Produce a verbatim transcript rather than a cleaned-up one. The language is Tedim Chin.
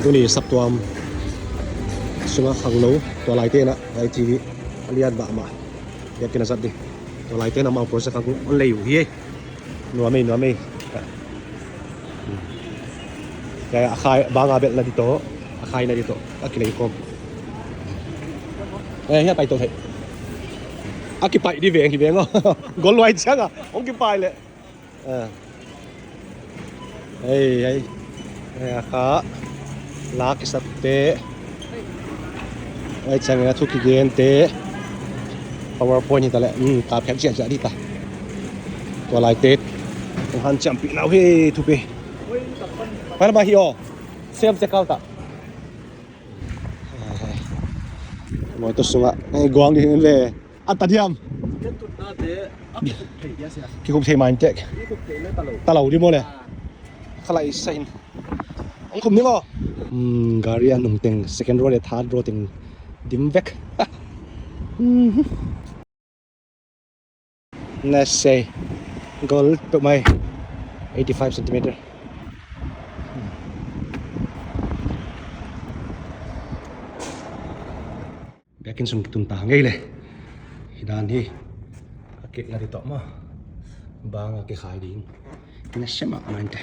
Tuni saptuam sunga khangno tua laite na ngai ti hi. A lian mahmah. Biakinn a zat ding. Tua laite na mau project a hong lei uh hi. Nuam ei, nuam ei. Kaya a khai banga belh na ding tawh, a khai na ding tawh a kilei khawm. Eh, hiah pai tawh thei. A kipaih ding veng hi veng aw. Golluai cianga hong kipaih leh. Ei, ei. Ei, a kha la kisatte. Ei, ciangin a thu kigente. PowerPoint hi ta leh, um, kap khat ciahciah dih ta. Tua laite hong hanciampih na uh hi, thupi. Pai lamah hi aw. Self check out ah. Motor sungah, eh, guang ding hi ve. A ta diam. Kihup thei mai in tek. Ta lo ding maw le. Khalai sa in. Hong khum ding aw. Hmm, gari a nungteng second row le third row teng dim vek. Na sei. Gol peuh mai. Eighty five centimeter. Biakinn sung kitun ta ngei le. Hi dan hi. A kik na ding tawh maw. Bang a kikhai ding. Na sem ah main te.